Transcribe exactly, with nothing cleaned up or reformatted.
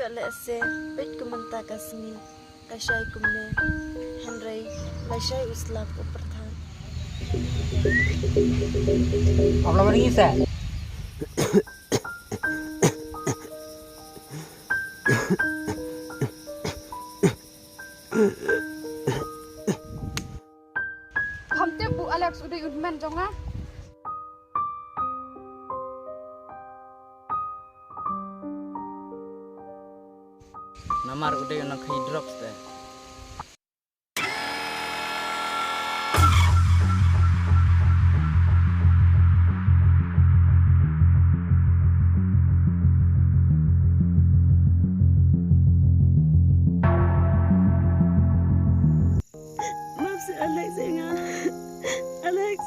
Ïoh lehse peit kum mynta ka sngi ka shai kumne, hynrei lashai u slap u pyrthang. Pham tip u Alex u dei u hynmen jong nga. Namar u dei u nongkhaïi drugs te. Map seh Alex ïa nga. Alex.